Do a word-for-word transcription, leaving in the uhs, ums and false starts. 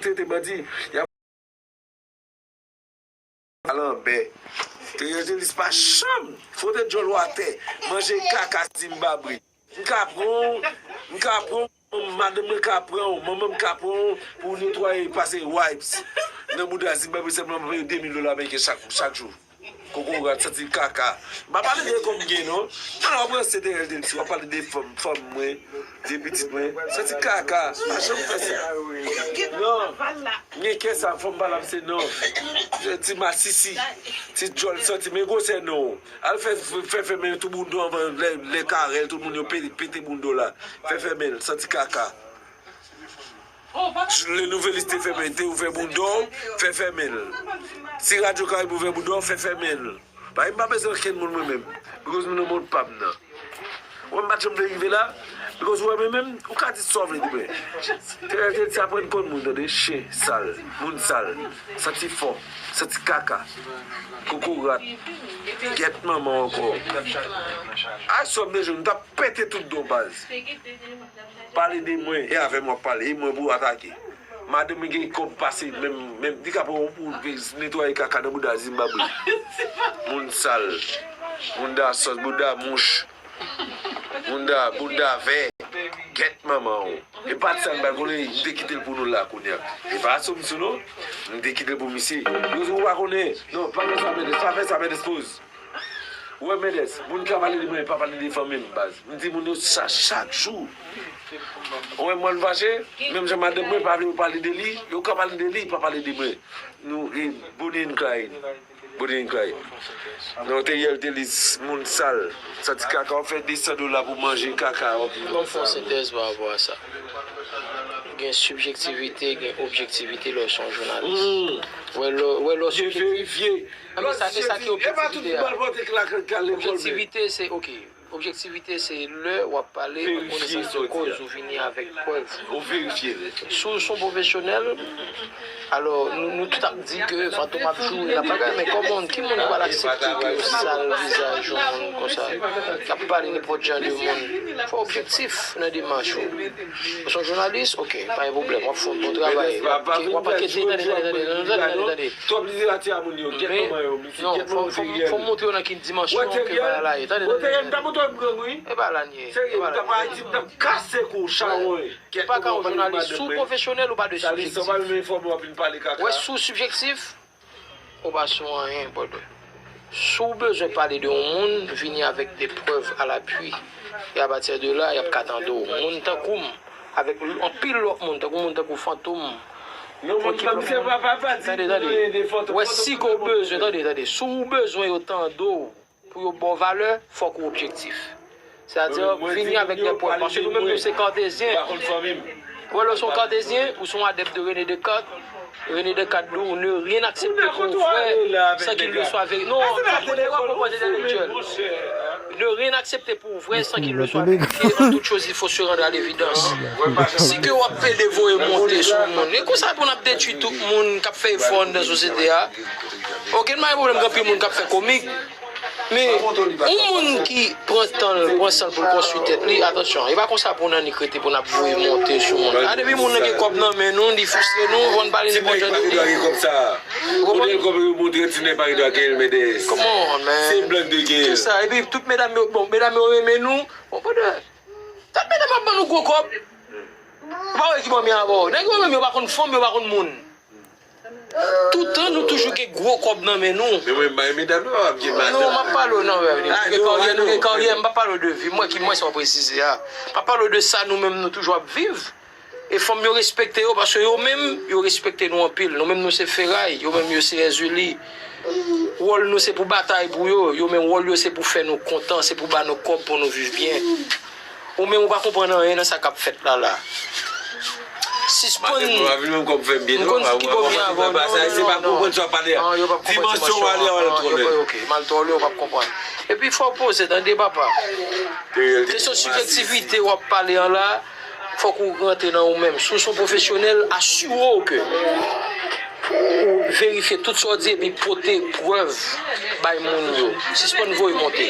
se te bandi, y ap al anbè. Teriel Delis pa janm fwote djòl ou atè, manje kaka Zimbabwe. M ka pran w, m ka pran w, madanm mwen ka pran w, manman m ka pran w pou w netwaye, pase wipes nan bouda Zimbabwe sèlman, m ap peye de mil dola ameriken chak, chak jou. Kokorat, santi kaka. M pa pale de kòb m gen, non. Nan, w ap ranse Teriel Delis, w ap pale de fanm, fanm mwen, de pitit mwen. Santi kaka. Pa janm fè sa. Non. M gen kè sa, fò m pale ap se non. Ti masisi. Ti djòl santi, men gwosè non. Al fè, fè fèmen tout bounda w anvan lè, lè karèl, tout moun yo pe-, pete bounda w la. Fè fèmen l, santi kaka. Le Nouvelliste te fèmen, te ouvè bounda w, fè fèmen l. Si Radyo Karayib ouvè bounda w, fè fèmen l. Paske m pa bezwen okenn moun mwen menm. Because m nan mond pa m nan. Ou wè m pa t janm vle rive la. Because ou wè mwen menm, ou ka di sa w vle di mwen. Te, te, te aprann konn moun, tande, chen, sal, moun sal, santi fò, santi kaka, kokorat, gyèt manman w ankò. A sòm de jou, m t ap pete tout don baz. Pale de mwen, e avè m w ap pale, e mwen pou w atake. Madanm mwen gen kòb pase, menm, menm, li ka pran w pou netwaye kaka nan bouda Zimbabwe. Moun sal, bounda sòs, bounda mouch, bounda, bounda vè. Gyèt manman w. E pa t sa m pa konnen, m te kite l pou nou la kounye a. E pa sou m sou non. M te kite l pou misye. Yo di ou pa konnen. Non, pa fè sa, Mendès, pa fè sa, Mendès, poz. Ou wè Mendès, moun ka pale de mwen, pa pale de fanmi m, baz. M di moun yo sa chak jou. Ou wè mwen fache, menm jan madanm mwen pa vle yo pale de li, yo ka pale de li, pa pale de mwen. Nou, e, Bonnie and Clyde. Bonnie and Clyde. Non, Teriel Delis, moun sal. Santi kaka, w fè de san dola pou manje kaka, w ap viv. Ban m fè yon sentèz pa rapò a sa. Gen sibjektivite, gen objektivite lè w se yon jounalis. Ou wè lè, ou wè lè w sibjektif. Verifye. Anben, sa, e sa ki objektivite a. Objektivite, se, ok. Objektivite, se lè w ap pale an konesans de koz, ou vini avèk prèv. Ou verifye. Si w se yon pwofesyonèl, alò, nou, nou tout ap di ke Fantom ap joure, l ap bagay, men kòman, ki moun ki pral aksepte ke yo sal vizaj yon moun konsa? K ap pale nenpòt jan de moun. Fò w objektif nan demach ou. Ou se yon jounalis, ok, pa gen pwoblèm, w ap fè yon bon travay, w ap, w ap ankete, tande, tande, tande, tande, tande, tande. Twòp literati a moun yo, gyèt manman yo, misye, gyèt manman Teriel. Fò m montre w nan ki dimansyon ke bagay la ye. Tande, tande, tande. Teriel, m ta montre w m gang, wi. E pa la n ye. Serye, m t ap Ayiti, m t ap kase kou, chawony. Ou pa ka yon jounalis, si w pwofesyonèl, ou pa dwe sibjektif. Wè, si w sibjektif, ou pa sou anyen, brother. Si w bezwen pale de yon moun, vini avèk de prèv à l'appui. E apati de la, y ap ka tande w. Moun tankou m, avèk anpil lòt moun, tankou moun tankou Fantom, tande, tande. Wè, si ke w bezwen, tande, tande. Si w bezwen yo tande w pou yo ba w valè, fòk ou objektif. Sètadi, vini avèk de prèv. Paske nou menm, nou se katezyen. Ou wè, lè w se yon katezyen, ou se yon adèp de René Descartes, René Descartes di w, ne rien accepter pour vrai sans qu'il le soit vérifié. Non, pa konn, pa konn pwòz entèlektyèl. Ne rien accepter pour vrai sans qu'il le soit vérifié. En toute chose, il faut se rendre à l'évidence. Si ke w ap plede voye monte sou moun, e konsa pou n ap detwi tout moun k ap fè efò anndan sosyete a. Ok, n pa gen pwoblèm gen anpil moun k ap fè komik. Men, yon moun ki pran tan l, pran san l pou l konstwi tèt li, atansyon, e pa konsa pou n annik rete pou n ap voye monte sou moun. A, depi moun nan gen kòb nan men nou, li fristre nou, fò n pale nenpòt jan de li. Ou konprann? Kote kòb yo montre ti nèg pa gen dwa genyen l, Mendès. Come on, man. Se blag de genyen. Kisa? Epi tout medam yo, bon, medam yo renmen nou. Bon, pa de, tout medam ap ban nou gwo kòb. Ou pa wè ki manmi avè w. Nèg yo menm yo pa konn fanm, yo pa konn moun. Toutan nou toujou gen gwo kòb nan men nou. Men mwen, m pa renmen dam nan, m ap gen madanm. Non, m ap pale w nan rèv li. Nou gen karyè, nou gen karyè, m pa pale w de vi. Mwen ki mwen sa w presize a. M ap pale w de sa nou menm nou toujou ap viv. E fanm yo respekte yo, paske yo menm, yo respekte nou anpil. Nou menm nou se feray, yo menm yo se èzili. Wòl nou se pou batay pou yo, yo menm wòl yo se pou fè nou kontan, se pou ba nou kòb pou nou viv byen. Ou menm ou pa konprann anyen nan sa k ap fèt la la. Sispann. Madanm mwen pa vin menm kòb fè m byen non. M konn ki bò m ye avè w. Non, non, non. Se pa konprann sa w ap pale a. Dimansyon w ale a w al twò lwen. Ok, m al twò lwen, ou p ap konprann. Epi fò w poze, tande papa. Kesyon sibjektivite w ap pale an la, fòk ou rantre nan ou menm. Si w se yon pwofesyonèl, asire w ke ou verifye tout sa w di epi pote prèv bay moun yo. Sispann voye monte.